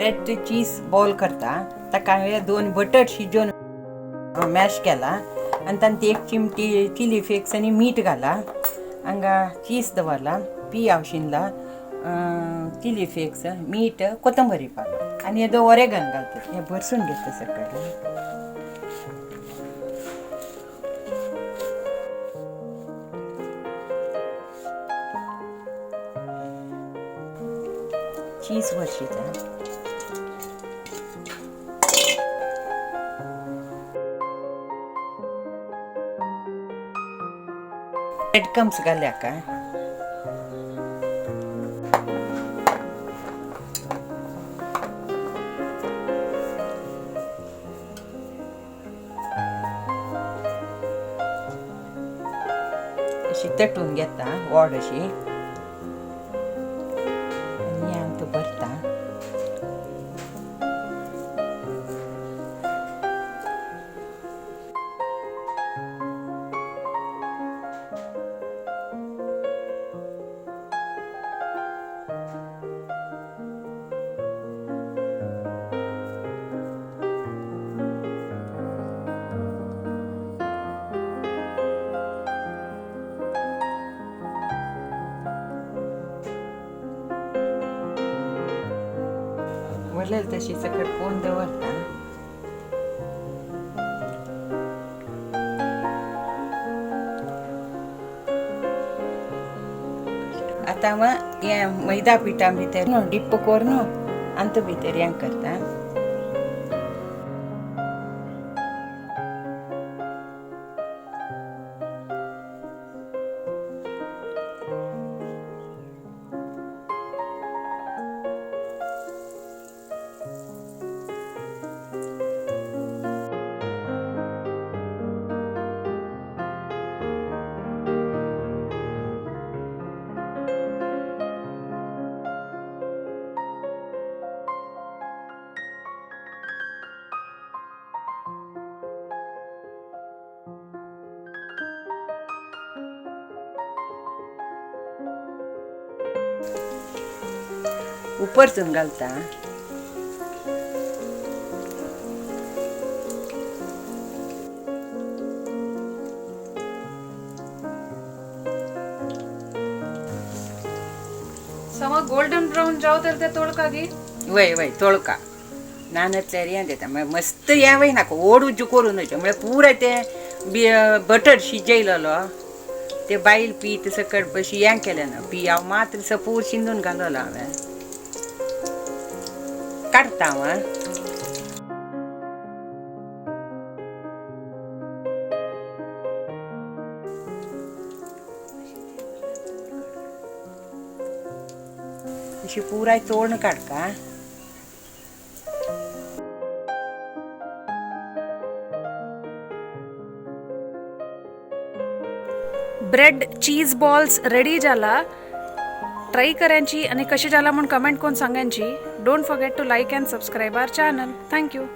Bread cheese ball करता. ताका हांवें 2 बटर शिजोवन मॅश केला आनी तांत 1 चिमटी चिली फ्लेक्स आनी मीठ घाला. हांगा चीज दवरला, पियाव शिनला, चिली फ्लेक्स, मीठ, कोथंबरी पालो आनी येदो ओरेगन घालता. हें भरसून घेता सकयल. चीज भरशिता. ब्रेड क्रम्स घाल्या का. अशी तटून घेता वॉड अशी आनी आमकां भरता. वरलेल तशी सकट कोण दवरता. आता मग हे मैदा पिठा भितर न्हू डिप्प करून आनी भितर हें करता. उपरतून घालता. समा गोल्डन ब्राऊन जाव तर ते तोडका गी. वय वय तोळका नानतल्यार हें दिता. म्हळ्यार मस्त हें वय नाका ओड उज्जू करून न्हय, म्हळ्यार पुराय तें बटर शिजयलेलो ते बायल पीठ सकट बशी हें केलें ना पियाव मात्र सपूर शिंदून घालवलो हांवें. काडटा हांव. अशी पुराय तोण काडका. ब्रेड चीज बॉल्स रेडी जाला. ट्राय करायची आणि कशी जाला म्हणून कमेंट करून सांगायची. Don't forget to like and subscribe our channel. Thank you.